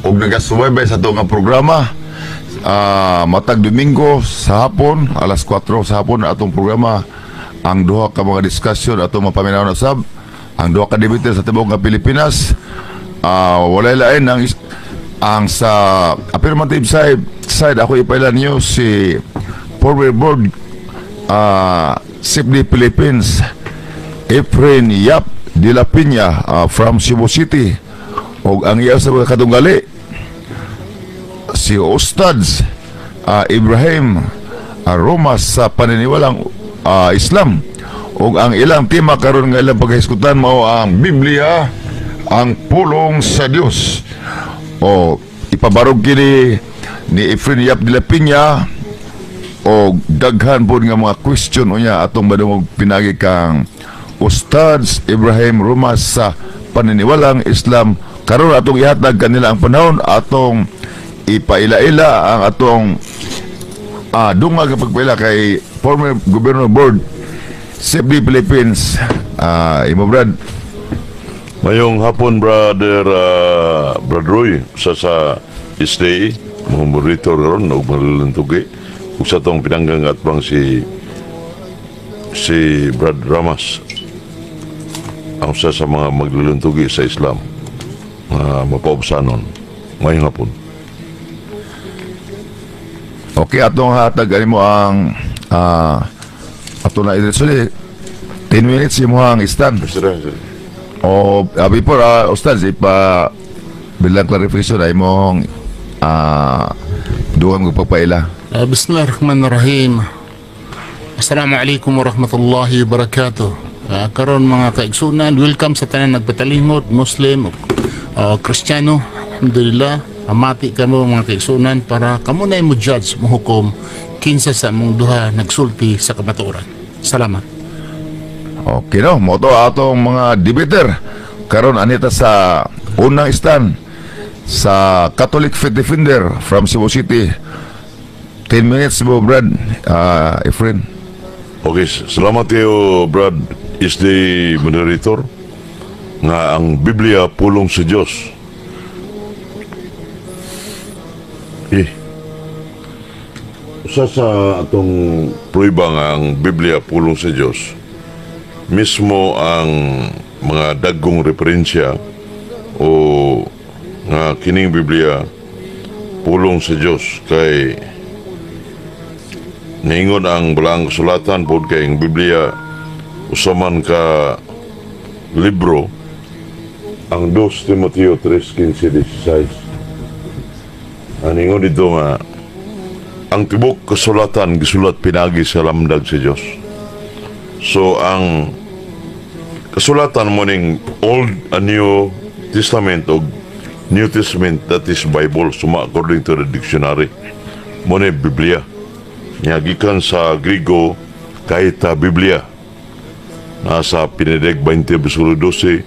Ug nagasubaybay sa atong nga programa matag Domingo sa hapon, alas 4 sa hapon, atong programa. Ang duha ka mga discussion atong mapaminaw na sab ang duha ka debater sa tibuok nga Pilipinas. Walay lain ang sa affirmative side, ako ipaila niyo si former board SEPD Philippines Efren Yap de la Peña from Cebu City, ug ang iya sa mga katunggali si Ustads Ibrahim Romas sa paniniwalang Islam. Ug ang ilang tema karon nga ilang paghisgutan mao ang Biblia, ang pulong sa Dios. O ipabarog kini ni Efren Yap de la Peña o daghan pod nga mga question unya atong madungog pinagi kang Ustads Ibrahim Romas sa paniniwalang Islam. Karon atong ihatag kanila ang panahon, atong ipaila-ila ang atong dungag nga pagpaila kay former Governor Board SEPD Philippines, imo, Brad. Mayong hapon, brother, Brad Roy sa SDA mga monitor karon og maluluntugi ug sa atong pinanggang atbang si Brad Ramas, ang usa sa mga magluluntugi sa Islam nga mapaubsanon. Mayong hapon. Okay, atong hatag mo ang ato na idiretso ni 10 minutes imo ang stand. Sir, sir. O before Ustad, ipa bilang clarification ay mong dugang pagpaila. Bismillahirrahmanirrahim. Assalamualaikum warahmatullahi wabarakatuh. Karon mga kaigsunan, welcome sa tanan nagpatalingod, Muslim, Kristiyano. Alhamdulillah, amati kamo mga kaigsunan para kamo na mo judge, mo hukom kinsa sa among duha nagsulti sa kamatuoran. Salamat. Okay no, mo to atong mga debater. Karon anita sa unang stand sa Catholic Faith Defender from Cebu City. 10 minutes mo, Brad, Efren. Okay, salamat kayo, Brad is the moderator, nga ang Biblia pulong sa Dios. Eh, usa sa atong prueba nga ang Biblia pulong sa Dios, mismo ang mga dagkong referensya o nga kining Biblia pulong sa Dios kay niingon ang balaang kasulatan pod kay ang Biblia usa man ka libro, ang 2 Timoteo 3:15-16. Ang ingon dito nga ang tibok kasulatan gisulat pinagi sa lamdag sa Dios. So ang kasulatan mo ning Old and New Testament o New Testament, that is Bible, suma according to the dictionary mo ni Biblia nga gikan sa Grigo kahit Biblia, nasa Pinedeg 20 versikulo 12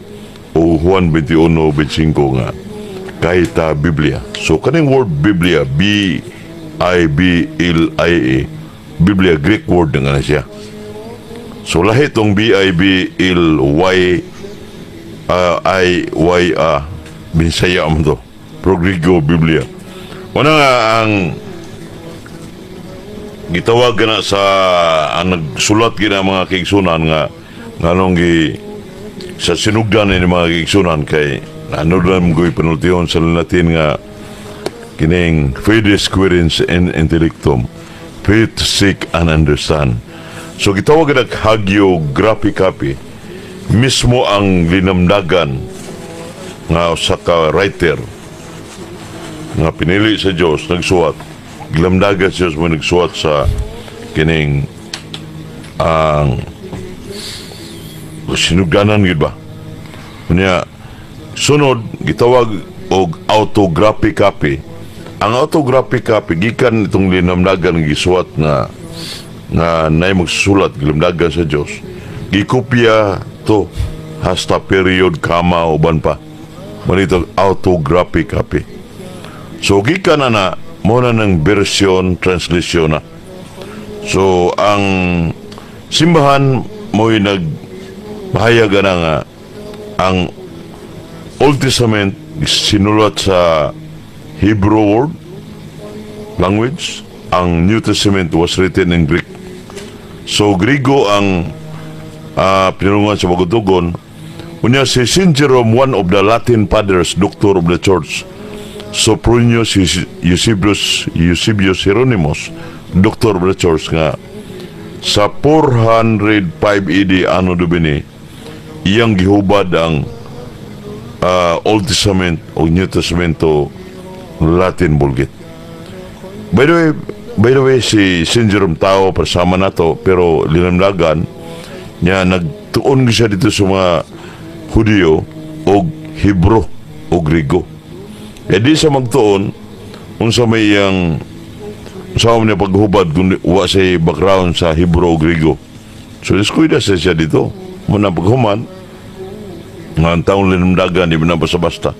o Juan 21:25 nga kahit Biblia. So kaning word Biblia, B I B L I A, Biblia, Greek word na nga na siya. So lahi tong B I B L Y I Y A, Binsaya mo to. Pero Grigo Biblia. Wala nga ang gitawag na sa ang nagsulat gina mga kaigsunan nga nganong gi sa sinugdan ni mga kaigsunan kay ano na mo panultihon sa Latin nga kining fides quaerens intellectum, faith seek and understand. So gitawag na hagiography copy, mismo ang linamdagan nga usa ka writer nga pinili sa Dios nagsuwat, gilamdagan sa Dios mo nagsuwat sa kining ang sinugdanan gid ba. Unya sunod gitawag og autographic copy. Ang autographic copy gikan itong linamdagan nga gisuwat nga nga nay magsusulat gilamdagan sa Dios, gikopya to hasta period kama uban pa manito autographic copy. So gikan na na mo na ng version translation na. So ang simbahan mo'y nagpahayag na nga ang Old Testament Sinulat sa Hebrew word language. Ang New Testament was written in Greek. So Grigo ang pinulungan sa Bagong Tugon. Unya si Saint Jerome, one of the Latin fathers, doctor of the church. Sophronius, Eusebius, Eusebius Hieronymus, doctor of the church nga sa 405 AD Anno Domini iyang gihubad ang Old Testament o New Testament to Latin Vulgate. By the way, si Saint Jerome tao pasama nato pero linamlagan niya, nagtuon siya dito sa mga Hudiyo o Hebro o Grigo. E di sa magtuon unsa may iyang sa niya paghubad kung wa sa background sa Hebro o Grigo. So deskuida sa siya dito. Muna paghuman nga ang taong linamdagan di ba na basta-basta.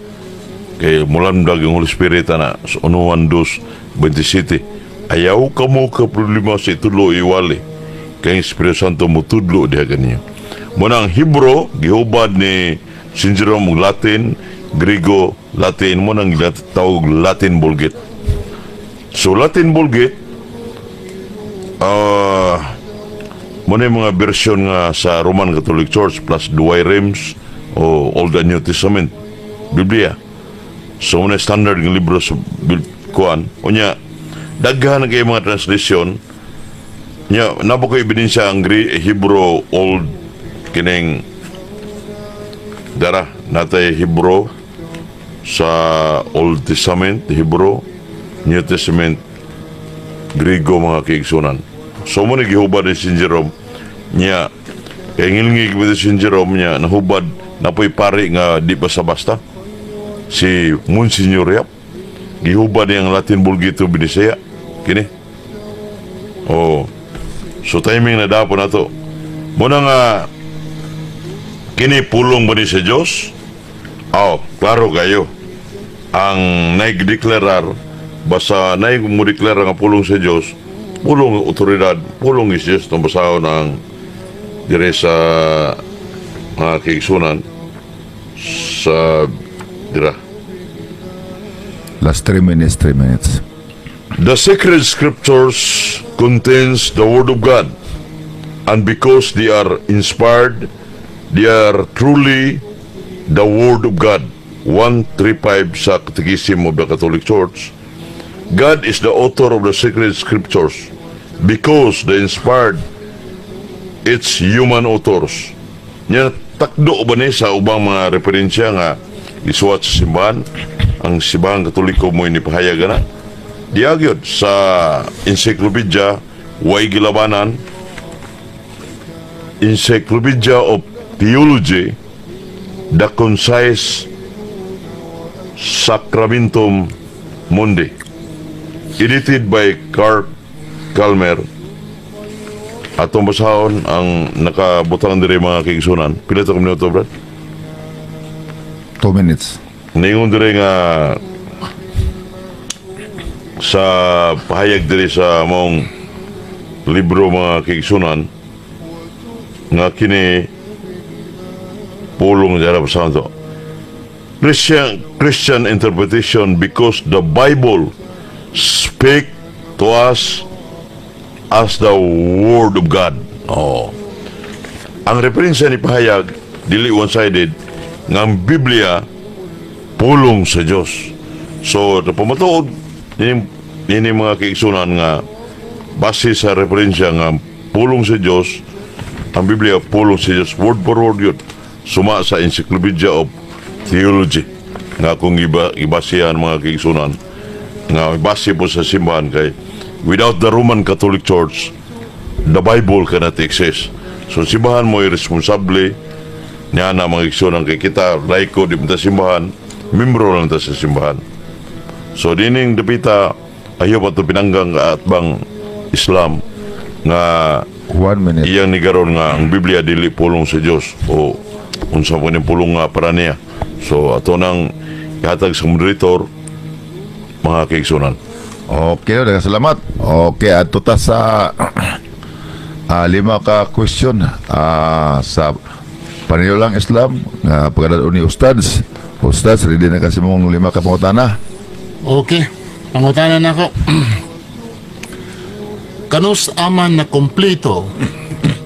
Kay mulamdag ang Holy Spirit ana sa 1:2:27. Ayaw kamo ka problema sa itulo iwali. Kay ang Espiritu Santo mutudlo diha kaninyo. Muna ang Hebro gihubad ni Saint Jerome og Latin, Grigo, Latin mo nang tawag Latin Vulgate. So Latin Vulgate mo na yung mga version nga sa Roman Catholic Church plus Douay Rheims o Old and New Testament Biblia. So mo na standard ng libro sa kuan. Unya daghan na kay mga translation nya nabo ko ebidensya ang Hebrew Old kining dara natay Hebrew sa Old Testament, Hebrew, New Testament, Grigo, mga kaigsunan. So mo ni gihubad ni Saint Jerome niya kay ngilngig ni Saint Jerome niya nahubad napoy pari nga di basta-basta, si Monsignor Yap, gihubad niya ang Latin Vulgate Binisaya kini. Oh. So timing na dapo na to. Muna nga kini pulong ba ni sa Diyos? Oh, klaro kayo. Ang naigdeklarar, basta naig mo deklara nga pulong sa Diyos, pulong ang otoridad, pulong is Diyos itong basahon ang dire sa mga kaigsunan sa dira. Last 3 minutes, 3 minutes. The sacred scriptures contains the word of God, and because they are inspired, they are truly the word of God. 135 sa Catechism of the Catholic Church. God is the author of the sacred scriptures because they inspired its human authors. Nya takdo ba ni sa ubang mga referensya nga isuwat sa simbahan? Ang Simbahan Katoliko mo ini pahayag na. Diagyod sa encyclopedia, way gilabanan, Encyclopedia of Theology, The Concise Sacramentum Mundi, edited by Carl Calmer. Atong basahon ang nakabutang diri, mga kaigsunan. Pila to ka minuto, Brad? 2 minutes. Ningon diri nga sa pahayag diri sa mong libro, mga kaigsunan, nga kini pulong dira sa to. Christian interpretation: because the Bible speak to us as the Word of God. Oh. Ang referensya ni pahayag dili one-sided nga ang Biblia pulong sa Dios. So, pamatuod ini, ini mga kaigsunan nga base sa referensya nga pulong sa Dios, ang Biblia pulong sa Dios, word for word yun. Suma sa Encyclopedia of Theology nga kung iba ibasihan, mga kaigsunan, nga base po sa simbahan kay without the Roman Catholic Church, the Bible cannot exist. So simbahan mo irresponsable niya na, mga kaigsunan, kay kita laiko di ta simbahan, membro lang ta sa simbahan. So dining dapita ayaw pa to pinanggang at bang Islam nga 1 minute. Iyang nigaron nga ang Biblia dili pulong sa Dios o unsa po ning pulong nga para niya. So ato nang ihatag sa moderator, mga kaigsunan. Okay, daghang salamat. Okay, adto ta sa lima ka question sa paninulang Islam nga pagkadalo ni Ustads. Ustaz, ready na kasi mong lima ka pangutana. Okay. Pangutana na ako. Kanus aman na kompleto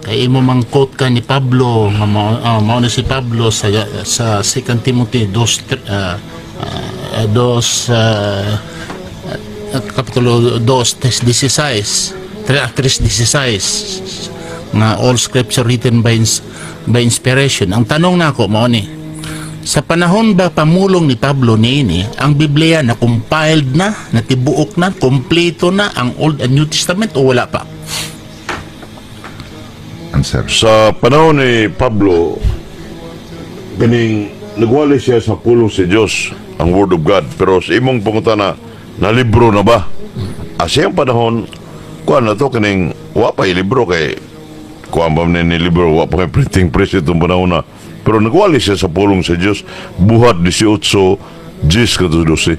kay imo mang quote ka ni Pablo nga mao ni si Pablo sa 2 Timothy 2 2 kapitulo 2 3:16 3:16 nga all scripture written by inspiration. Ang tanong nako mao ni, sa panahon ba pamulong ni Pablo niini, ang Biblia na compiled na, natibuok na, kompleto na ang Old and New Testament o wala pa? Answer. Sa panahon ni Pablo, ganing nagwali siya sa pulong si Dios, ang Word of God. Pero sa imong pangutana, na libro na ba? Sa iyang panahon, kuan na to, kaning wa pa libro kay kuan ba ni libro, wa pa kay printing press itong panahon na. Pero nagwali siya sa pulong sa Dios, Buhat 18, 10 kadto 12.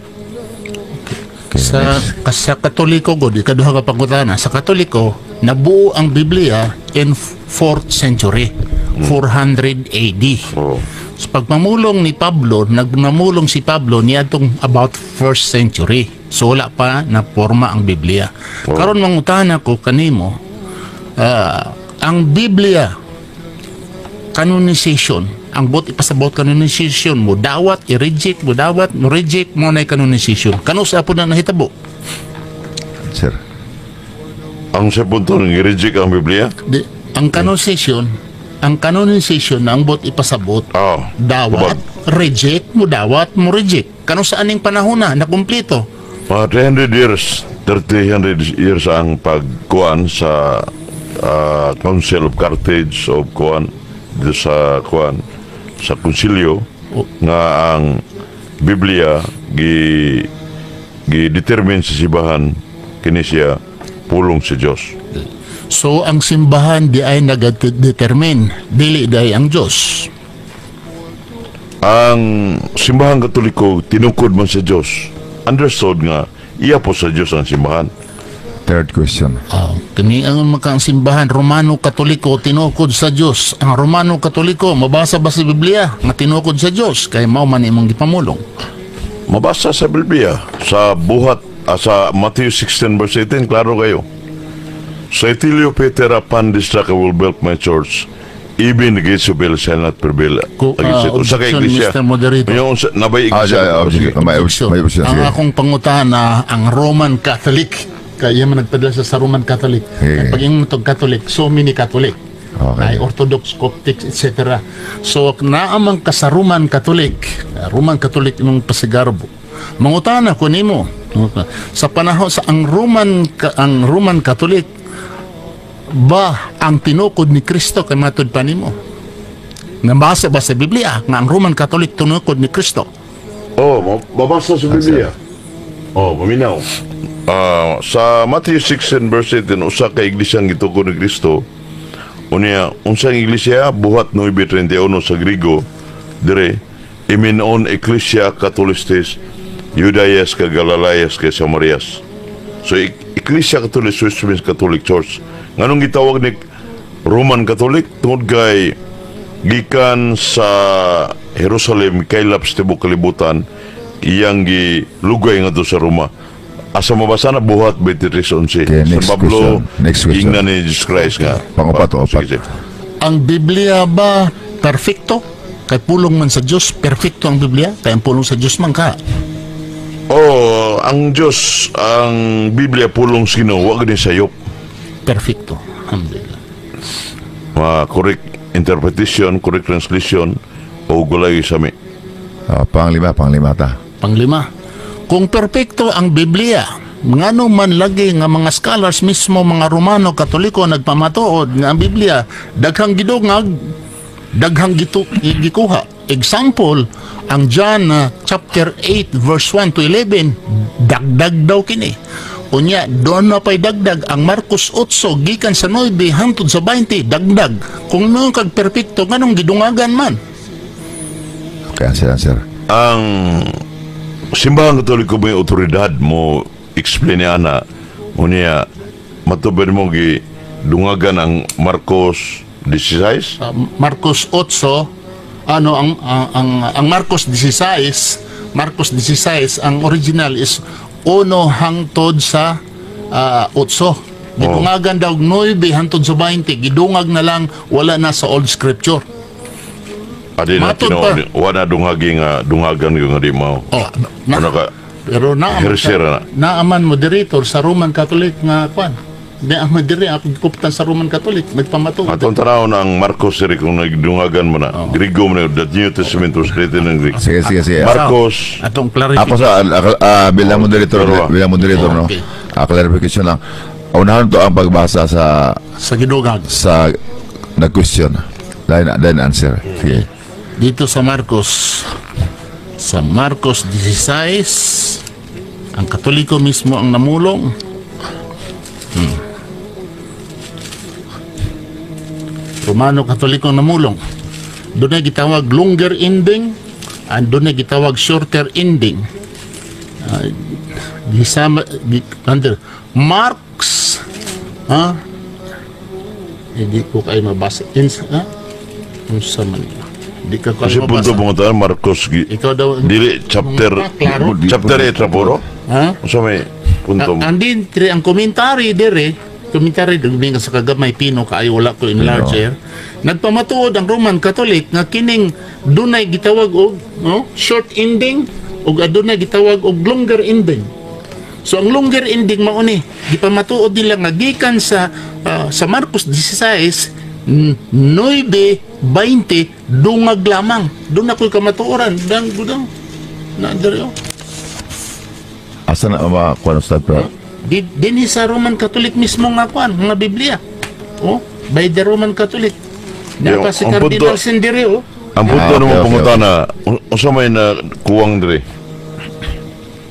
Sa Katoliko god, ikaduha ka pangutana, sa Katoliko nabuo ang Biblia in 4th century, 400 AD. Oh. Sa pagpamulong ni Pablo, nagnamulong si Pablo niadtong about 1st century. So wala pa na porma ang Biblia. Oh. Karon mangutana ko kanimo, ang Biblia canonization, ang bot ipasabot canonization mo dawat i-reject, mo dawat mo reject mo na canonization. Kanus apo na nahitabo? Answer. Ang sa punto ng reject ang Biblia? Di, ang canonization na ang bot ipasabot dawat reject, mo dawat mo reject. Kano sa aning panahon na nakumpleto? Mga 300 years, 300 years ang pagkuan sa Council of Carthage of kuan dito sa kuan sa konsilyo nga ang Biblia gi gi determine sa simbahan kini siya pulong sa Dios. So ang simbahan di ay nag-determine, dili day ang Dios. Ang simbahan Katoliko tinukod man sa Dios. Understood nga iya po sa Dios ang simbahan. Third question. Oh, kini ang maka ang simbahan Romano Katoliko tinukod sa Dios. Ang Romano Katoliko mabasa ba sa Biblia nga tinukod sa Dios kay mao man imong gipamulong? Mabasa sa Biblia sa buhat sa Matthew 16 verse 18, klaro kayo. Sa I tell you, Peter, upon this rock I will build my church. Even the gates of hell shall not prevail against it. Usa ka Objection, iglesia. Mr. Moderator. May unsa nabay iglesia. Sige. Sige. May Objection. may objection. Ang Sige. akong pangutana, ang Roman Catholic kaya man nagpadala siya sa Roman Catholic. Sige. Pag ingon tog Catholic, so many Catholic. Okay. Ay Orthodox, Coptic, etc. So naamang ka sa Roman Catholic, Roman Catholic imong pasigarbo. Mangutana ko nimo sa panahon sa ang Roman Catholic ba ang tinukod ni Kristo kay matud pa nimo? Nabasa ba sa Biblia nga ang Roman Catholic tinukod ni Kristo? Oh, mabasa sa Biblia. Oh, maminaw. Sa Matthew 16 verse 18, usa ka iglesia ang gitukod ni Kristo. Unya, unsang iglesia? Buhat 9:31 sa Grigo dire iminon Ecclesia Catholistes Judaias ka Galileas ka Samarias. So Ecclesia Catholic, which means Catholic Church. Nganong gitawag ni Roman Catholic? Tungod kay gikan sa Jerusalem kaylap sa tibuok kalibutan, iyang gilugay ngadto sa Roma. Asa mabasa na? Buhat 23:11. Okay, next San Pablo, question. Next question. Giingnan ni Jesus Christ nga. Pangupat o Sige, upat? sige. Ang Biblia ba perfecto? Kay pulong man sa Dios, perfecto ang Biblia? Kay ang pulong sa Dios man ka. Oh, ang Dios, ang Biblia pulong sa Ginoo, wa gani sayop. Perfecto. Alhamdulillah. Ma correct interpretation, correct translation o gulay sami. Panglima, panglima ta. Panglima, kung perfecto ang Biblia, ngano man lagi nga mga scholars mismo mga Romano Katoliko nagpamatuod nga ang Biblia daghang gidungag, daghang gikuha? Example, ang John chapter 8 verse 1 to 11, dagdag daw kini. Unya, doon na pa'y dagdag ang Marcos 8 gikan sa 9 hangtod sa 20, dagdag. Kung noon kag perfecto, nganong gidungagan man? Okay, answer, answer. Ang simbahan Katoliko may otoridad mo explain niya ana. Unya matubod mo gi dungagan ang Marcos 16. Marcos 8 Ano ang Marcos 16, Marcos 16, ang original is 1 hangtod sa 8. Gidungagan daw 9 hangtod sa 20, gidungag na lang, wala na sa old scripture. Adi na Matod tinuod, wala dungagi nga dungagan yung nga di mao. Oh, na, Ano ka? Pero naaman Heresy ra na. Naaman moderator sa Roman Catholic nga kwan. Naaman diri ako gikuptan sa Roman Catholic nagpamatuod. Atong tanaw na ang Marcos diri kung nagdungagan mo na. Grigo mo na, the New Testament was written in Greek. Sige, sige, sige. Marcos, Atong Ako clarification. sa bilang moderator, Dalawa. Bilang moderator, no. Okay. Clarification lang. Unahan to ang pagbasa sa Sa gidungag. Sa nag-question. Then answer. Sige. Dito sa Marcos 16, ang Katoliko mismo ang namulong. Romano Katoliko ang namulong. Doon ay gitawag longer ending and doon ay gitawag shorter ending. Gisama under Marx, ha, hindi ko kayo mabasa. Ins, ha? Unsa man hindi ka Kasi kayo punto mabasa. pangutan Marcos Ikaw daw. Dili chapter Klaro. Chapter 8 ra puro. Ha? Unsa may punto mo? Ang din tre ang commentary dire, commentary dugmi sa kagamay, pino kaayo, wala ko enlarger. Nagpamatuod ang Roman Catholic nga kining dunay gitawag og, no, short ending ug adunay gitawag og longer ending. So ang longer ending mao ni gipamatuod nila nga gikan sa Marcos 16 9:20 dungag lamang. Doon ako'y kamatuoran dang gudang na dire, oh. Asa na ma kuan, Ustad pra? Di, dinhi sa Roman Catholic mismo nga kuan, nga Biblia. Oh, by the Roman Catholic. Yung- Napa si ang Cardinal Sendere, oh. Ang punto Ah, namo okay. pangutana, unsa may na kuwang diri?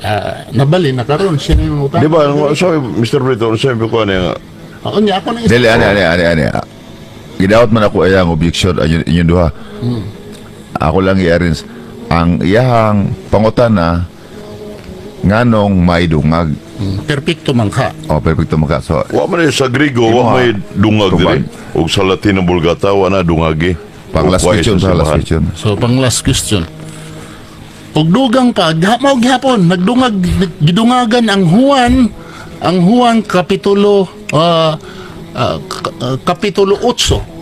Ah, nabali na karon siya na yung utang. Di ba? Unsa may Mr. Brito, unsa may kuan nga? Oo, niya ako na isa. Dili, ani ani ani ani. Gidawat man ako ayang objection ayun inyong duha. Ako lang i-arrange ang iyahang pangutana nganong may dungag. Perfecto man ka. Oh, perfecto man ka. So Wa man sa Grigo, wa may dungag Tubag. diri. Ug sa Latin ang Vulgata wa na dungagi. Pang last Ug wa question sa sa last simbahan. question. So pang last question. Og dugang pa, mao gihapon nagdungag, gidungagan ang Juan kapitulo 8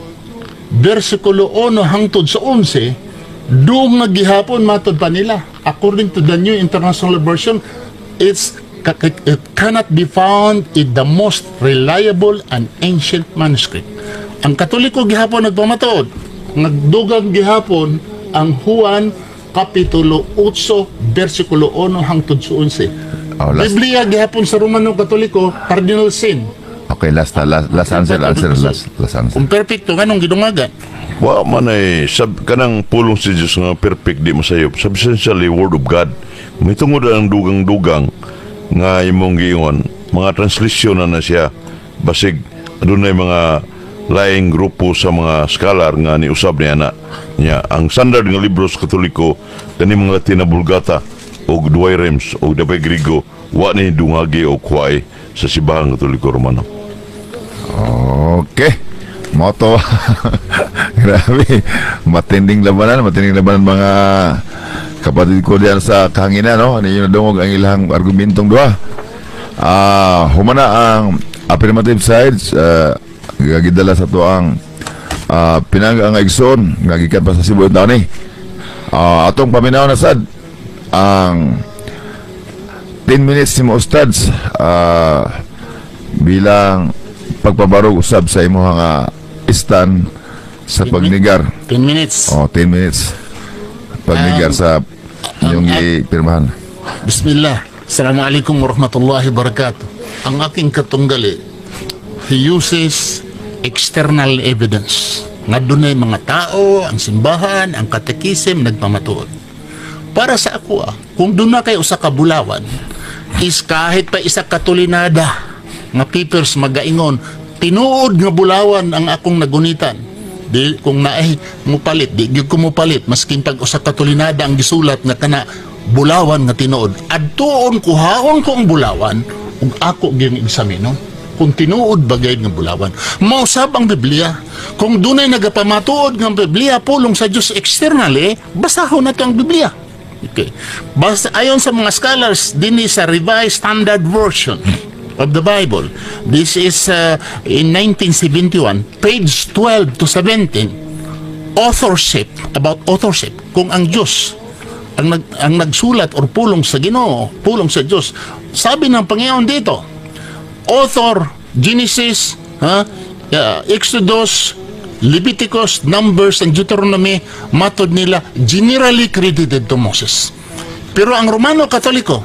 versikulo 1 hangtod sa 11, dungag gihapon matod pa nila. According to the New International Version, it cannot be found in the most reliable and ancient manuscript. Ang Katoliko gihapon nagpamatuod nagdugang gihapon ang Juan kapitulo 8 versikulo 1 hangtod sa 11. Oh, last. Biblia gihapon sa Romano Katoliko, cardinal sin. Okay, last last, last answer, answer, last last answer. Kung perfecto, nganong gidungagan? Wa man ay sab kanang pulong si Dios nga perfect, di masayop. Substantially word of God. May tungod ang dugang-dugang nga imong giingon, mga translation na na siya, basig adunay mga laing grupo sa mga scholar nga niusab niya na niya ang standard nga libro sa Katoliko kani mga Latin na Vulgata og Douay Rheims og dabay Grigo, wa ni dungagi o kuway sa Simbahang Katoliko Romano. Okay. Moto. Grabe. Matinding labanan, mga kapatid ko diyan sa kahanginan, no? Ano yung nadungog ang ilang argumentong duha. Humana ang affirmative sides, gidala sa to ang pinangga ang igsoon nga gikan pa sa Cebu taon ni. Atong paminaw na sad ang 10 minutes ni mo, Ustads, bilang pagpabarog usab sa imong nga stand sa pagnigar. 10 minutes. Oh, 10 minutes. Pagnigar sa inyong gipirmahan. Bismillah. Assalamualaikum warahmatullahi wabarakatuh. Ang aking katunggali, he uses external evidence. Nga dunay mga tao, ang simbahan, ang katekisim, nagpamatuod. Para sa ako, kung doon na kay usa ka bulawan, is kahit pa isa ka tulinada nga papers magaingon, tinuod nga bulawan ang akong nagunitan. Di kung naay mupalit, di gyud ko mupalit maskin pag usa ka tulinada ang gisulat nga kana bulawan nga tinuod. Adtuon, kuhaon ko ang bulawan ug ako gyud eksaminon. Kung tinuod bagay nga bulawan. Mausab ang Biblia. Kung dunay nagapamatuod ng Biblia pulong sa Dios externally, basahon nato ang Biblia. Okay. Basta ayon sa mga scholars dinhi sa Revised Standard Version of the Bible. This is in 1971, page 12 to 17. Authorship, about authorship. Kung ang Diyos ang nagsulat or pulong sa Ginoo, pulong sa Diyos. Sabi ng Panginoon dito, author Genesis, ha, Exodus, Leviticus, Numbers, and Deuteronomy, matod nila, generally credited to Moses. Pero ang Romano Katoliko,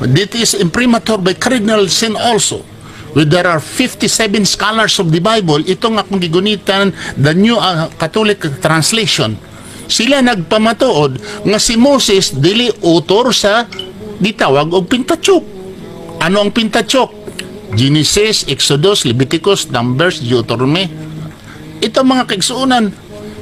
this is imprimatur by Cardinal Sin also. With there are 57 scholars of the Bible, ito nga akong gigunitan, the New Catholic Translation. Sila nagpamatuod nga si Moses dili author sa gitawag og Pentateuch. Ano ang Pentateuch? Genesis, Exodus, Leviticus, Numbers, Deuteronomy. Ito, mga kaigsuonan,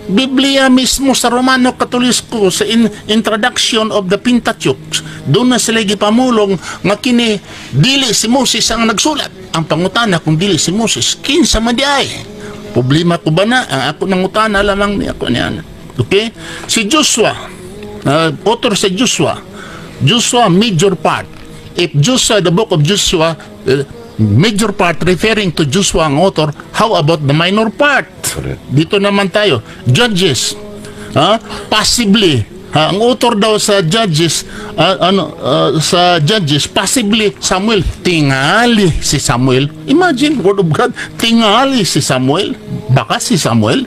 Biblia mismo sa Romano Katoliko sa introduction of the Pentateuch, doon na sila gipamulong nga kini dili si Moses ang nagsulat. Ang pangutana, kung dili si Moses, kinsa man diay? Problema ko ba na? Ang ako nangutana lamang ni ako niyan. Okay? Si Joshua, author sa Joshua, Joshua major part. If Joshua, the book of Joshua, major part referring to Joshua ang author, how about the minor part? Correct. Dito naman tayo. Judges. Ha? Possibly. Ha, ang author daw sa Judges, ano, sa Judges, possibly Samuel. Tingali si Samuel. Imagine, Word of God, tingali si Samuel. Baka si Samuel.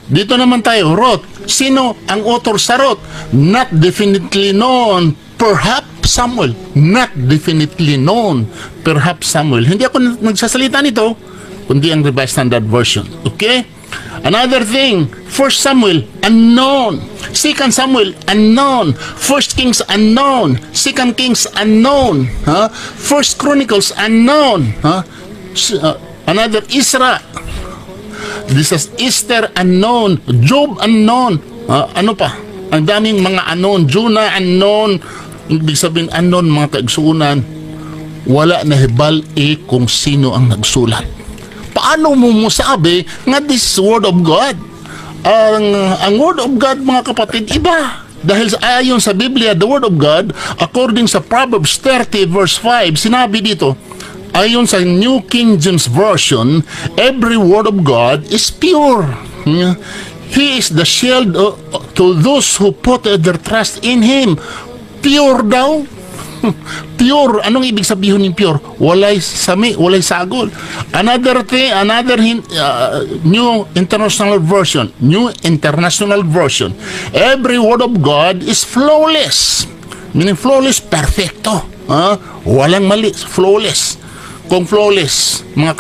Dito naman tayo, Ruth. Sino ang author sa Ruth? Not definitely known. Perhaps Samuel. Not definitely known. Perhaps Samuel. Hindi ako nagsasalita nito, kundi ang Revised Standard Version. Okay? Another thing, First Samuel, unknown. Second Samuel, unknown. First Kings, unknown. Second Kings, unknown. Huh? First Chronicles, unknown. Huh? Another Ezra. This is Esther, unknown. Job, unknown. Ano pa? Ang daming mga unknown. Jonah, unknown. Ibig sabihin, unknown, mga kaigsuunan. Wala na hibal-i kung sino ang nagsulat. Paano mo mosabi nga this is Word of God? Ang Word of God, mga kapatid, iba. Dahil ayon sa Biblia, the Word of God, according sa Proverbs 30 verse 5, sinabi dito, ayon sa New King James Version, every word of God is pure. He is the shield to those who put their trust in Him. Pure daw. Pure. Anong ibig sabihin ng pure? Walay sami, walay sagol. Another thing, another New International Version. New International Version. Every word of God is flawless. Meaning flawless, perfecto. Walang mali, flawless. Kung flawless, mga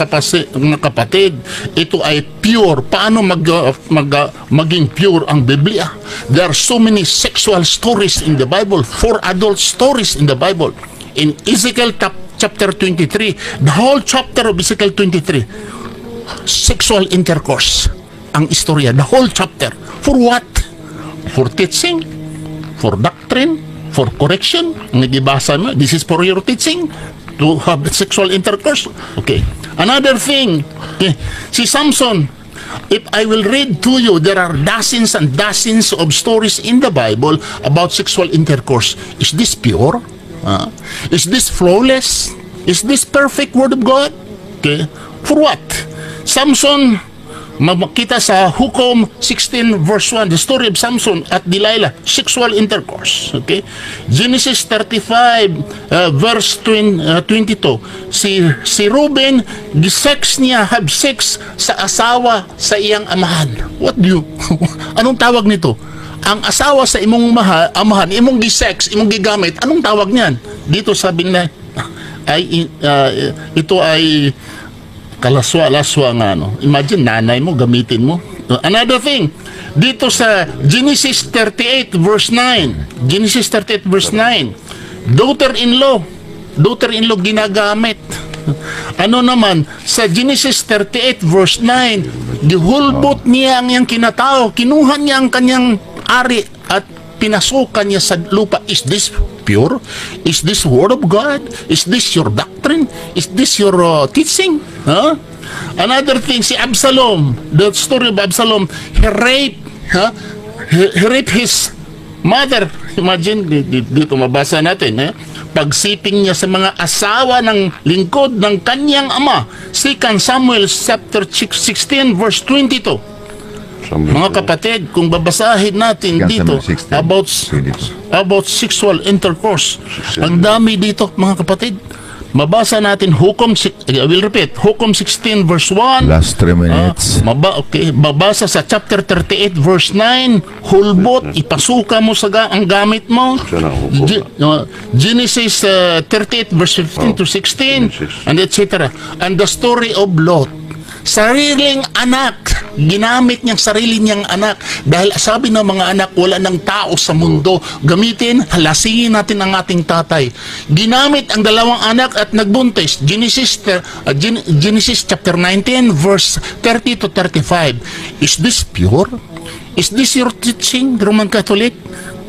kapatid, ito ay pure. Paano maging pure ang Biblia? There are so many sexual stories in the Bible, four adult stories in the Bible. In Ezekiel chapter 23, the whole chapter of Ezekiel 23, sexual intercourse ang istorya, the whole chapter. For what? For teaching? For doctrine? For correction? Ang nagibasa mo, this is for your teaching? To have sexual intercourse? Okay. Another thing, okay, si Samson, if I will read to you, there are dozens and dozens of stories in the Bible about sexual intercourse. Is this pure? Is this flawless? Is this perfect Word of God? Okay. For what? Samson, makita sa Hukom 16 verse 1, the story of Samson at Delilah, sexual intercourse. Okay? Genesis 35 verse 20, 22, si Ruben, gisex niya, have sex sa asawa sa iyang amahan. What do you, anong tawag nito? Ang asawa sa imong amahan, imong gisex, imong gigamit, anong tawag niyan? Dito sabi na ay ito ay kalaswa-laswa nga, no. Imagine, nanay mo, gamitin mo. Another thing, dito sa Genesis 38 verse 9, Genesis 38 verse 9, daughter-in-law, daughter-in-law ginagamit. Ano naman, sa Genesis 38 verse 9, gihulbot niya ang iyang kinatao, kinuha niya ang kanyang ari at pinasukan niya sa lupa. Is this pure? pure? Is this word of God? Is this your doctrine? Is this your teaching? Huh? Another thing, si Absalom, the story of Absalom, he raped, huh? He raped his mother. Imagine, dito mabasa natin, eh? Pagsiping niya sa mga asawa ng lingkod ng kanyang ama. 2 Samuel chapter 16 verse 22. Mga kapatid, kung babasahin natin 2 dito Samuel 16, about 22. about sexual intercourse. Ang dami dito, mga kapatid. Mabasa natin Hukom, I will repeat, Hukom 16 verse 1. Last 3 minutes. Okay, babasa sa chapter 38 verse 9, hulbot, ipasuka mo sa ang gamit mo. Siya na, hukom. Genesis 38 verse 15 to 16 Genesis. And etc. And the story of Lot. Sariling anak, ginamit niyang sarili niyang anak dahil sabi ng mga anak, wala ng tao sa mundo. Gamitin, lasingin natin ang ating tatay. Ginamit ang dalawang anak at nagbuntis. Genesis chapter 19 verse 30 to 35. Is this pure? Is this your teaching, Roman Catholic?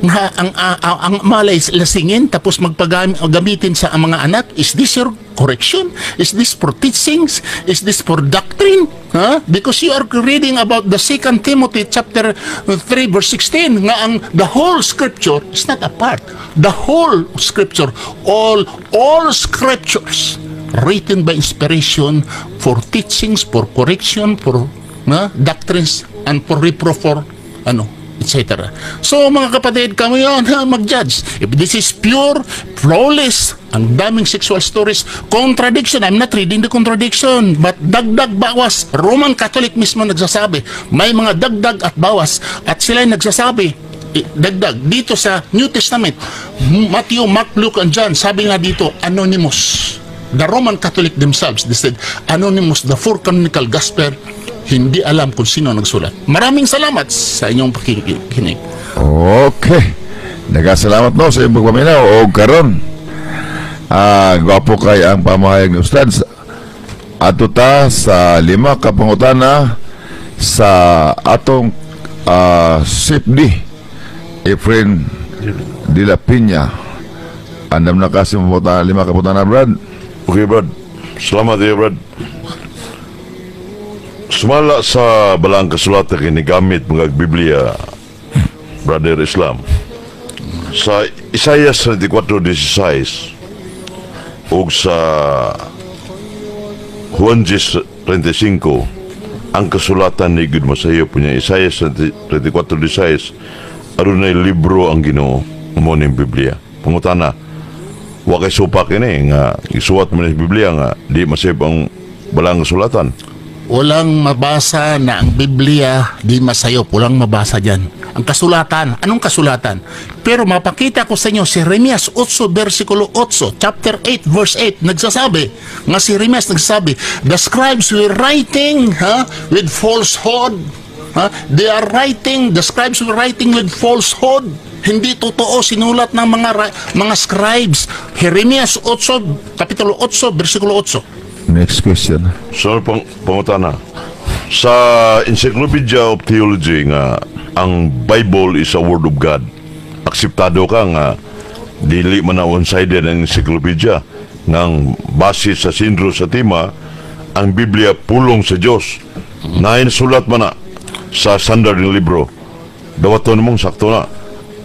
Nga ang malay lasingin tapos magpagamitin sa mga anak? Is this your correction? Is this for teachings? Is this for doctrine? Huh? Because you are reading about the 2 Timothy chapter 3 verse 16 nga ang the whole scripture is not a part, the whole scripture, all scriptures written by inspiration for teachings, for correction, for doctrines and for reproof, for ano, etc. So mga kapatid, kami yun ha, mag-judge. If this is pure, flawless, ang daming sexual stories, contradiction, I'm not reading the contradiction, but dagdag bawas, Roman Catholic mismo nagsasabi, may mga dagdag at bawas, at sila ay nagsasabi, dagdag, dito sa New Testament, Matthew, Mark, Luke, and John, sabi nga dito, anonymous. The Roman Catholic themselves, they said, anonymous, the four canonical gospel, hindi alam kung sino nagsulat. Maraming salamat sa inyong pakikinig. Okay. Nagasalamat no sa iyong pagpaminaw o karon. Gwapo kay ang pamahayag ni Ustad. Ato ta sa lima ka pangutana sa atong SIPD Efren de la Peña. Andam na kasi mo lima ka pangutana, Brad. Okay, Brad. Salamat ya, Brad. Sumala sa balang kasulatan kini gamit mga Biblia, Brother Islam. Sa Isaiah 34:16 ug sa Juan 10:35, ang kasulatan ni gud masayop niya. Isaiah 34:16, adunay libro ang Ginoo, mo ning Biblia. Pangutana, wa kay supak ini nga isuwat mo ni Biblia nga di masayop ang balang kasulatan? Walang mabasa na ang Biblia di masayop. Walang mabasa dyan. Ang kasulatan, anong kasulatan? Pero mapakita ko sa inyo si Jeremias 8 versikulo 8, chapter 8 verse 8, nagsasabi, nga si Jeremias nagsasabi, the scribes were writing, ha, with falsehood. Ha? They are writing, the scribes were writing with falsehood. Hindi totoo sinulat ng mga scribes. Jeremias 8, kapitulo 8, versikulo 8. Next question. So, pangutana. Sa Encyclopedia of Theology nga ang Bible is a word of God. Akseptado ka nga dili man na one-sided ang encyclopedia ng base sa sindro sa tema ang Biblia pulong sa Dios. Nain sulat man na sa standard ng libro. Dawaton mong sakto na.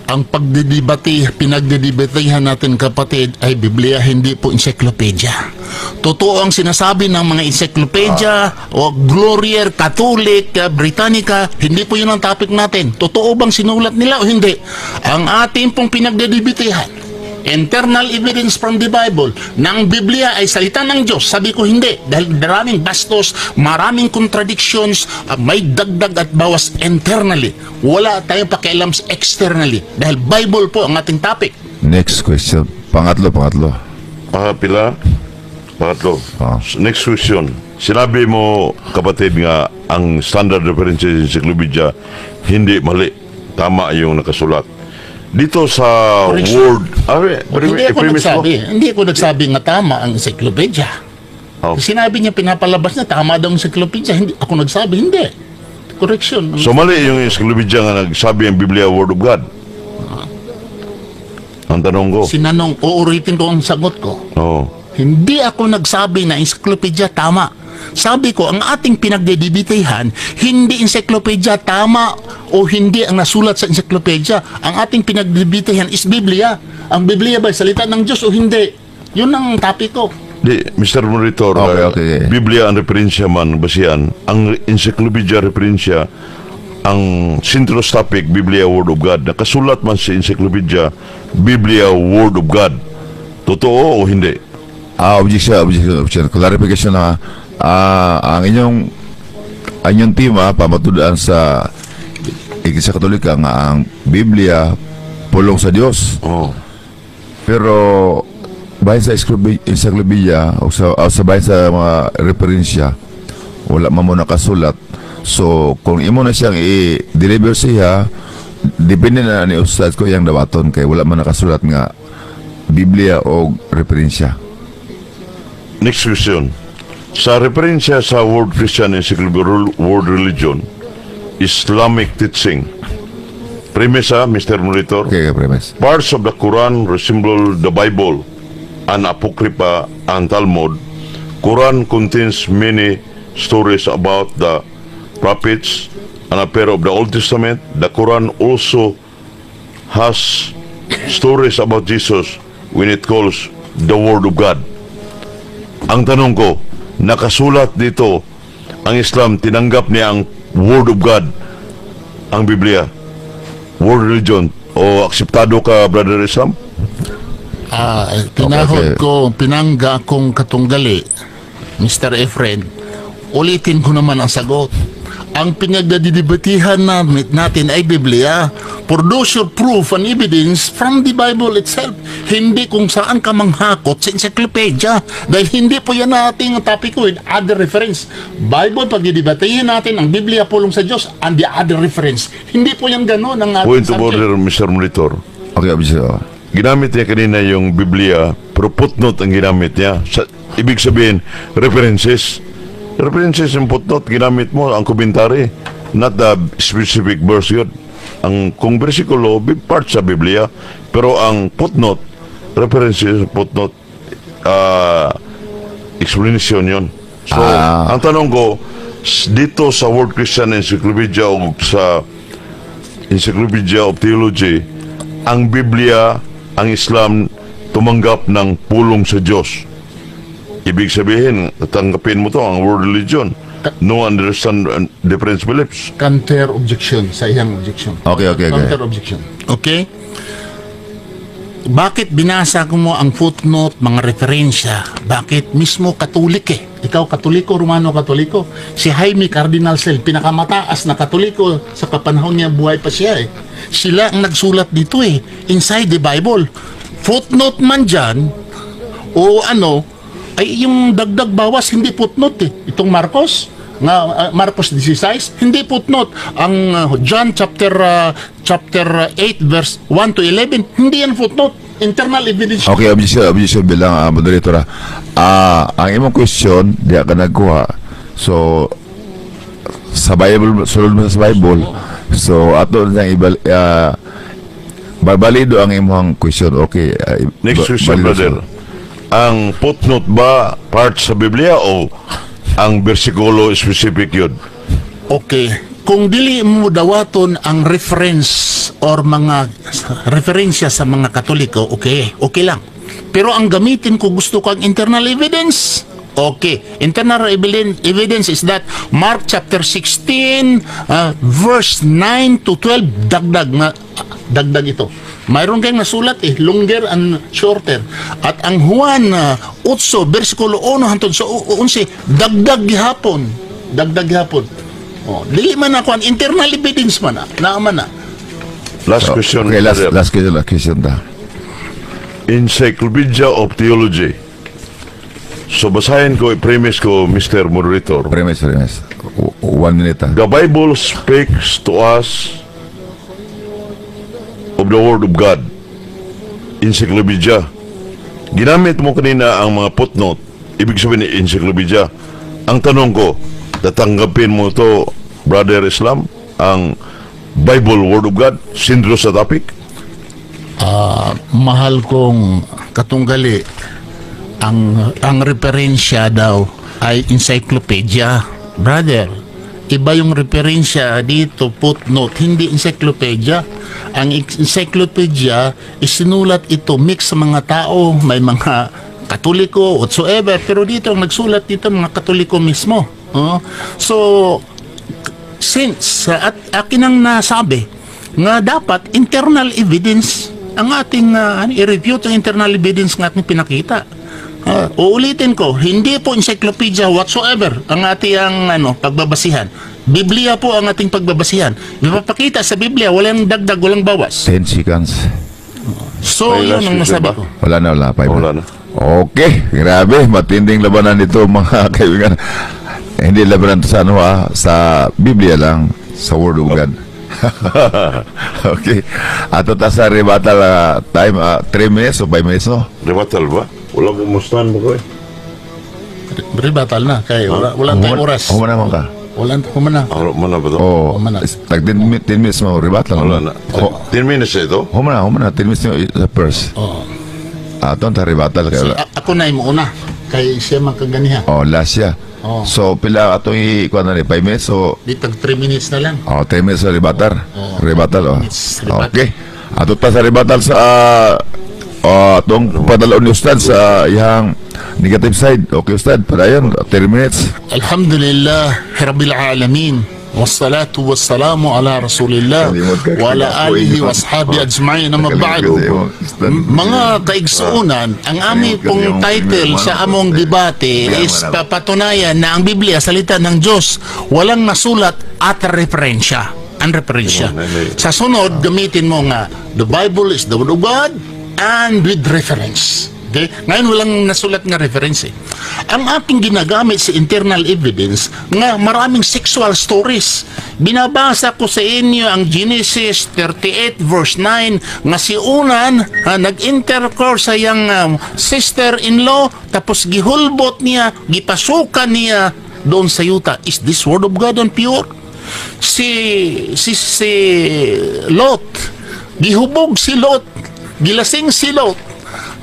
Ang pagdidibati, pinagdidebatehan natin, kapatid, ay Biblia, hindi po encyclopedia. Totoo ang sinasabi ng mga encyclopedia o Glorier, Catholic, Britannica, hindi po yun ang topic natin. Totoo bang sinulat nila o hindi? Ang ating pong pinagdidebatehan, internal evidence from the Bible, ng Biblia ay salita ng Diyos. Sabi ko hindi. Dahil maraming bastos, maraming contradictions, may dagdag at bawas internally. Wala tayong pakialam externally. Dahil Bible po ang ating topic. Next question. Pangatlo, pangatlo. Pangapila? Pangatlo. Ah. Next question. Sinabi mo, kapatid, nga ang Standard References Encyclopedia hindi mali. Tama yung nakasulat. Dito sa Correction. Word... Ah, Hindi ako i-premise mo. nagsabi. Hindi ako nagsabi nga tama ang encyclopedia. Oh. Sinabi niya, pinapalabas niya, tama daw ang encyclopedia. Hindi ako nagsabi, hindi. Correction. So mali yung encyclopedia nga nagsabi ang Biblia Word of God. Ang tanong ko. Sinanong, uulitin ko ang sagot ko. Oh. Hindi ako nagsabi na encyclopedia tama. Sabi ko, ang ating pinagdedebatihan, hindi encyclopedia tama o hindi ang nasulat sa encyclopedia. Ang ating pinagdedebatihan is Biblia. Ang Biblia ba salita ng Diyos o hindi? Yun ang topic ko. Di, Mr. Monitor, Okay. Biblia ang referensya man, basihan, ang encyclopedia referensya, ang central topic, Biblia Word of God. Nakasulat man sa encyclopedia, Biblia Word of God. Totoo o hindi? Ah, objection, objection, objection. Clarification na ang inyong tema pamatudan sa Iglesia Katolika nga ang Biblia pulong sa Dios. Oh. Pero bahin sa encyclopedia o sa bahin sa mga referensya, wala man mo nakasulat. So kung imo na siyang i-deliver siya, depende na ni Ustad ko iyang dawaton kay wala man nakasulat nga Biblia o referensya. Next question. Sa referensya sa World Christian Encyclopedia World Religion, Islamic teaching. Premise, Mr. Monitor. Okay, premise. Parts of the Quran resemble the Bible and Apocrypha and Talmud. Quran contains many stories about the prophets and a pair of the Old Testament. The Quran also has stories about Jesus when it calls the Word of God. Ang tanong ko, nakasulat dito ang Islam, tinanggap niya ang Word of God, ang Biblia, World Religion, o akseptado ka, Brother Islam? Ah, tinahod ko, pinangga akong katunggali, Mr. Efren, ulitin ko naman ang sagot. Ang pinagdadidebatihan natin ay Biblia. Produce your proof and evidence from the Bible itself. Hindi kung saan ka manghakot sa encyclopedia. Dahil hindi po yan ating topic with other reference. Bible, pagdidebatihin natin ang Biblia pulong sa Diyos and the other reference. Hindi po yan gano'n ang ating Point of subject. Order, Mr. Monitor. Okay, objection. Ginamit niya kanina yung Biblia, pero footnote ang ginamit niya. Sa, ibig sabihin, references. References yung footnote, ginamit mo ang commentary, not the specific verse yun. Ang kung versikulo, part sa Biblia, pero ang footnote, references, footnote, explanation yun. So, ang tanong ko, dito sa World Christian Encyclopedia o sa Encyclopedia of Theology, ang Biblia, ang Islam, tumanggap ng pulong sa Diyos. Ibig sabihin, tanggapin mo to, ang world religion. No understand different beliefs. Counter objection sa iyang objection. Okay. Counter objection. Okay? Bakit binasa ko mo ang footnote, mga referensya? Bakit mismo Katolik eh? Ikaw Katoliko, Romano Katoliko. Si Jaime Cardinal Sel, pinakamataas na Katoliko sa kapanahon niya, buhay pa siya eh. Sila ang nagsulat dito eh, inside the Bible. Footnote man dyan, o ano, ay yung dagdag bawas, hindi footnote eh. Itong Marcos, nga Marcos 16, hindi footnote. Ang John chapter 8 verse 1 to 11, hindi yan footnote. Internal evidence. Okay, objection, objection bilang moderator. Ang imong question, di ka nagkuha. So, sa Bible, sulod mo sa Bible. So, ato na ibal, balido ang imong question. Okay. Next question, balido brother. siya. Ang footnote ba part sa Biblia o ang bersikulo specific yun? Okay. Kung dili mo dawaton ang reference or mga referensya sa mga Katoliko, okay, okay lang. Pero ang gamitin ko, gusto ko ang internal evidence. Okay. Internal evidence is that Mark chapter 16, verse 9 to 12, dagdag na dagdag ito. Mayroon kayong nasulat eh, longer and shorter. At ang Juan 8, versikulo 1 hantod sa 11, dagdag gihapon. Dagdag gihapon. Oh, dili man ako ang internal evidence man na, naa man na. Last question, Okay, last, brother. Last question, last question ta. Encyclopedia of Theology. So basahin ko, i-premise ko, Mr. Moderator. Premise, premise. 1 minute ah. The Bible speaks to us of the Word of God. Encyclopedia. Ginamit mo kanina ang mga footnote. Ibig sabihin, encyclopedia. Ang tanong ko, tatanggapin mo to, Brother Islam, ang Bible, Word of God, sentro sa topic? Mahal kong katunggali, ang referensya daw ay encyclopedia. Brother, iba yung referensya dito, footnote, hindi encyclopedia. Ang encyclopedia, isinulat ito mix sa mga tao, may mga Katoliko, whatsoever, pero dito ang nagsulat dito mga Katoliko mismo. Oh? So, since at akin ang nasabi nga dapat internal evidence ang ating i-review ang internal evidence ng ating pinakita. Uulitin ko, hindi po encyclopedia whatsoever ang ating ano, pagbabasihan. Biblia po ang ating pagbabasihan. Ipapakita sa Biblia, walang dagdag, walang bawas. 10 seconds. So, May yun last ang question nasabi ba? ko. Wala na, wala. Five Wala na. Okay, grabe. Matinding labanan ito, mga kaibigan. Eh, hindi labanan to sa ano ah, sa Biblia lang, sa Word of God. Okay. Ato ta sa rebuttal time, 3 minutes o 5 minutes, no? Rebuttal ba? Wala ko mustan mo ko eh. Rebuttal na, kay wala tayong oras. Human naman ka. Wala, human na. Aro man na ba ito? Oh, Human na. Tag 10 minutes mo, rebuttal. Wala na. Oh, 10 minutes ito? human na, 10 minutes mo sa first. Oo. Ato ta rebuttal kay wala. Ako na yung una. Kay siya man kaganiha. Oh, last siya. Oh. So, pila atong i-kuha na ni 5 minutes so Di tag 3 minutes na lang. Oh, 10 minutes sa rebuttal. Oh. Rebuttal, oh. Minutes, rebuttal. Okay. Ato ta sa rebuttal sa atong padalaon ni Ustad sa iyang negative side. Okay, Ustad, padayon 10 minutes. Alhamdulillah Rabbil Alamin. والصلاة والسلام على رسول الله Kalimot ka, وعلى kaya آله po. وأصحابه أجمعين أما بعد. Mga kaigsuunan, ang aming Kalimot kasi pong yung title sa among debate is papatunayan na ang Biblia salita ng Diyos, walang nasulat at referensya. Ang referensya. Sa sunod, gamitin mo nga the Bible is the Word of God and with reference. Okay? Ngayon walang nasulat nga reference eh. Ang aking ginagamit sa internal evidence nga maraming sexual stories. Binabasa ko sa inyo ang Genesis 38 verse 9 nga si Onan nag-intercourse sa iyang sister-in-law, tapos gihulbot niya, gipasukan niya doon sa yuta. Is this word of God and pure? Si Lot, gihubog si Lot, gilasing si Lot.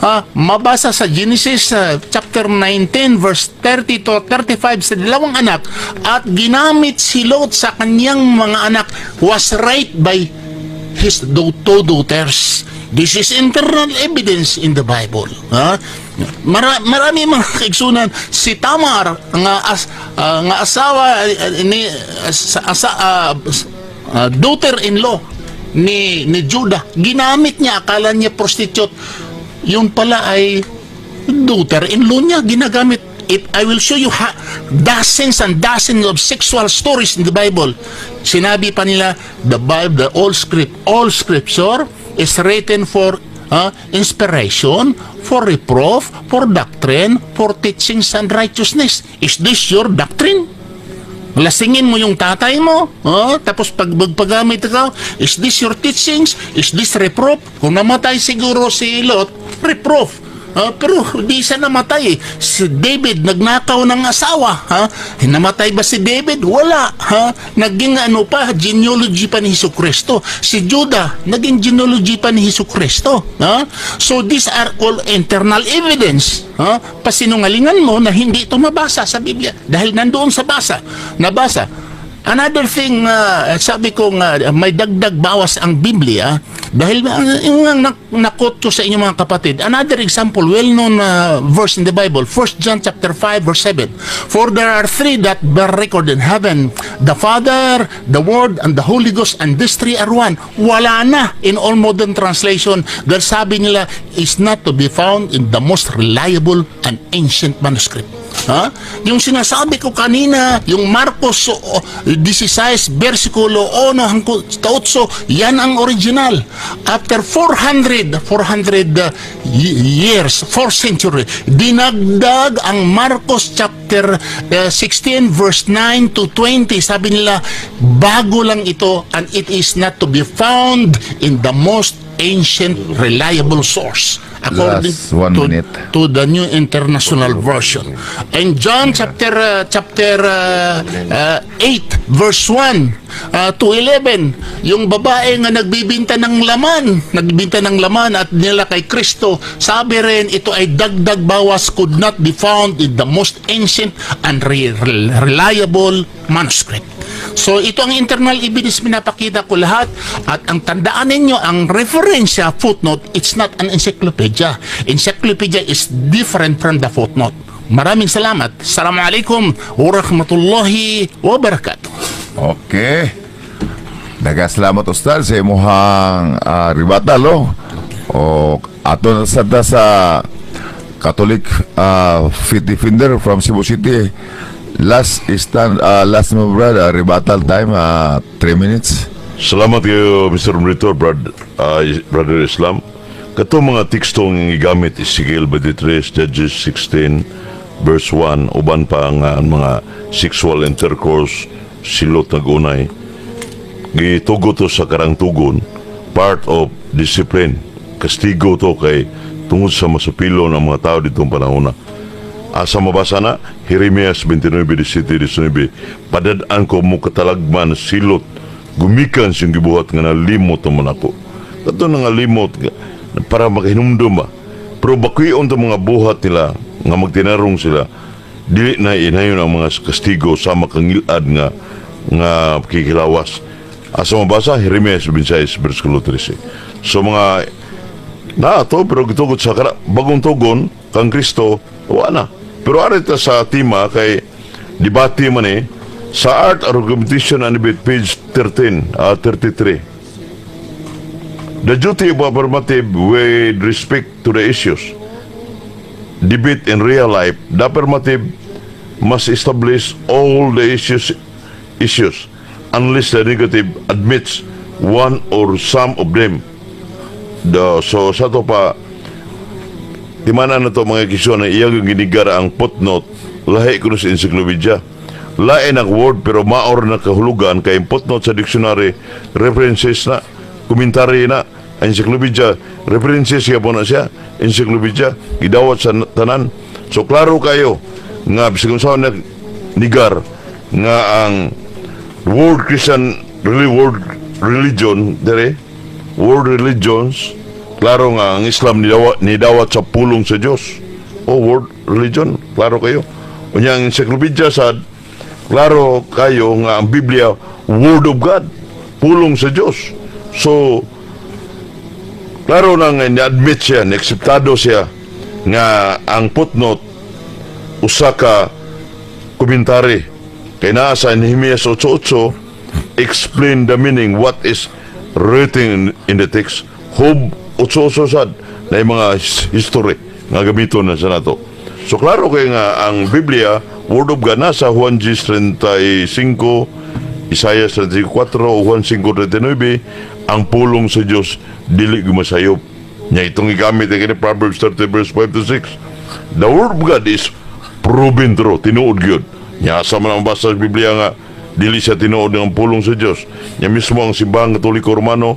Ha, mabasa sa Genesis chapter 19 verse 30 to 35 sa dalawang anak at ginamit si Lot sa kanyang mga anak, was raped by his two daughters. This is internal evidence in the Bible. Ha? Marami mga kaigsunan, si Tamar nga asawa ni asa, daughter-in-law ni Judah, ginamit niya, akala niya prostitute, yun pala ay daughter-in-law niya, ginagamit. If I will show you dozens and dozens of sexual stories in the Bible. Sinabi pa nila, the Bible, the all script, all scripture is written for inspiration, for reproof, for doctrine, for teachings and righteousness. Is this your doctrine? Lasingin mo yung tatay mo, oh, tapos pag magpagamit ka, is this your teachings? Is this reproof? Kung namatay siguro si Lot, reproof. Pero di siya namatay eh. Si David nagnakaw ng asawa. Ha? Namatay ba si David? Wala. Ha? Naging ano pa, genealogy pa ni Hesus Kristo. Si Judah, naging genealogy pa ni Hesus Kristo. Ha? So these are all internal evidence. Ha? Pasinungalingan mo na hindi ito mabasa sa Biblia. Dahil nandoon sa basa. Nabasa. Another thing, sabi ko nga, may dagdag bawas ang Biblia dahil yung nga na-quote ko sa inyo, mga kapatid. Another example, well-known verse in the Bible, 1 John chapter 5 verse 7. "For there are three that bear record in heaven, the Father, the Word, and the Holy Ghost, and these three are one." Wala na in all modern translation dahil sabi nila is not to be found in the most reliable and ancient manuscript. Ha? Yung sinasabi ko kanina, yung Marcos 16, versikulo 1 hanggang 8, yan ang original. After 400 years, 4th century, dinagdag ang Marcos chapter 16, verse 9 to 20. Sabi nila, bago lang ito and it is not to be found in the most ancient reliable source. According Last one minute. To the New International Version. And John chapter 8 verse 1 to 11, yung babae nga nagbibinta ng laman, nagbibinta ng laman at nila kay Kristo, sabi rin ito ay dagdag bawas, could not be found in the most ancient and reliable manuscript. So ito ang internal evidence, pinapakita ko lahat, at ang tandaan ninyo, ang referensya, footnote, it's not an encyclopedia. Encyclopedia is different from the footnote. Maraming salamat. Assalamualaikum warahmatullahi wabarakatuh. Okay. Nagasalamat, Ustad, sa imuhang rebuttal, oh. O ato na sa ta sa Catholic Faith Defender from Cebu City. Last stand, last mo, brother, rebuttal time, 3 minutes. Salamat kayo, Mr. Monitor, Brother Islam. Kato mga teksto nga gigamit, Ezekiel 23, Judges 16, verse 1, uban pa nga ang mga sexual intercourse, silot na gunay. Gitugot to sa karangtugon, part of discipline. Kastigo to kay tungod sa masupilo ng mga tao ditong panahon na. Asa mabasa na? Jeremias 29, 17, 19. Padad-an ko mo katalagman silot, gumikan siyang gibuhat nga nalimot naman ako. Kato na nga limot, para makahinumdum ba. Pero bakuyon to mga buhat nila, nga magtinarong sila, dili na inayon ang mga kastigo sa makangilad nga nga kikilawas. Asa mabasa? Jeremias 26, versikulo 13. So mga na to, pero gitugot sa bagong tugon kang Kristo, wa na. Pero ari ta sa tema kay debate man eh sa Art Argumentation and Debate, page 13, 33. The duty of affirmative with respect to the issues debate in real life, the affirmative must establish all the issues unless the negative admits one or some of them. So sa to pa timana na to, mga kisyon, na iyang ginigar ang footnote lahi kuno sa encyclopedia. Lain ang word pero maor na kahulugan kay ang footnote sa dictionary, references na, commentary na. Ang encyclopedia, references siya po na siya. Encyclopedia gidawat sa tanan. So klaro kayo nga bisag unsa na nigar nga ang world Christian really world religion dere, world religions, klaro nga ang Islam nidawat sa pulong sa Dios o world religion. Klaro kayo. Unya ang encyclopedia sad, klaro kayo nga ang Biblia, word of God, pulong sa Dios. So klaro na nga ni-admit siya, ni-akseptado siya nga ang footnote usa ka komentary kay naa sa Nehemias 8:8, explain the meaning what is written in the text. Job 8:8 sad na yung mga history nga gamiton na sa nato. So klaro kay nga ang Biblia, word of God. Nasa Juan 10:35, Isaiah 34 o Juan 5:39, ang pulong sa Dios dili gumasayop. Nya itong gigamit kini Proverbs 30 verse 5 to 6, the word of God is proven true, tinuod gyud. Nya asa man ang basa sa Biblia nga dili siya tinuod ng pulong sa Dios? Nya mismo ang Simbahang Katoliko Romano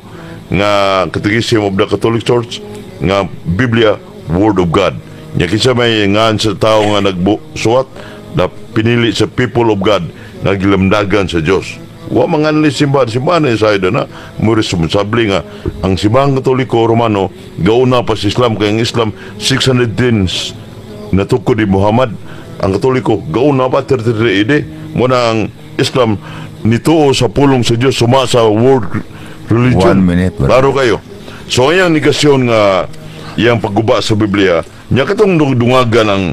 nga Catechism of the Catholic Church nga Biblia, word of God. Nya kinsa may ngan sa tao nga nagsuwat na pinili sa people of God nga gilamdagan sa Dios. Wa manganli simbahan, simbahan ni sa na mo responsable nga ang Simbahang Katoliko Romano gauna pa sa Islam kay ang Islam 610 natukod ni Muhammad. Ang Katoliko gauna pa, 33 AD. Mo na ang Islam nituo sa pulong sa Dios suma sa world religion. One minute, brother. Klaro kayo. So ang negasyon nga iyang pagguba sa Biblia nya katong dungagan ang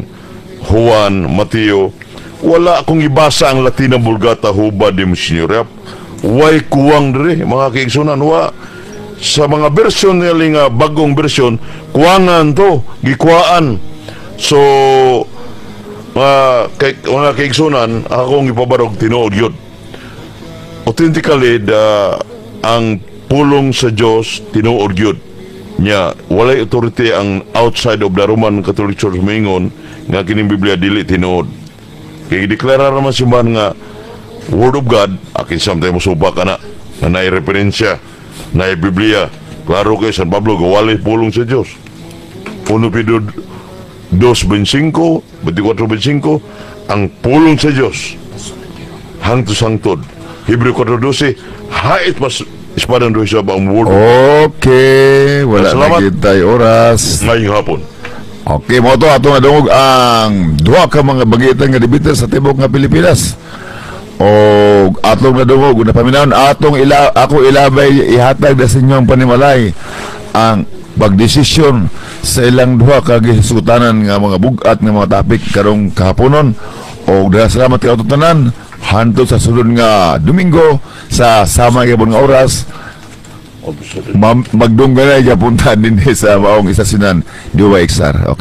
Juan, Mateo, wala akong ibasa ang Latina Vulgata hubad ni Monsignor Yap. Way kuwang diri, mga kaigsunan, wa sa mga version nila nga bagong version, kuwangan to, gikuhaan. So mga kaigsunan, akong ipabarog, tinuod yun. Authentically ang pulong sa Dios tinuod gyud. Nya walay authority ang outside of the Roman Catholic Church moingon nga kining Biblia dili tinuod. Kay gideklara naman simbahan nga word of God, akin samtay mo suba ka na na naay referensya, naay Biblia. Klaro kay San Pablo gawali pulong sa Dios. 1 Pedro 2:25, 24:25, ang pulong sa Dios hangtod hangtod. Hebreo 4:12, hait pas espadang duha ang word. Okay, wala na Salamat. Kita'y oras. Ngayong hapon. Okay, mao to atong nadungog ang duha ka mga bagitan nga debater sa tibok nga Pilipinas. O atong nadungog una paminawon atong ila ako ilabay ihatag na sa inyo ang panimalay, ang pagdesisyon sa ilang duha ka gisugutanan nga mga bug-at nga mga topic karong kahaponon. Og daghang salamat kay atong tanan hantod sa sulod nga Domingo sa sama gyapon nga oras. Magdungganay gyapon ta dinhi sa maong istasyonan DYXR. Okay.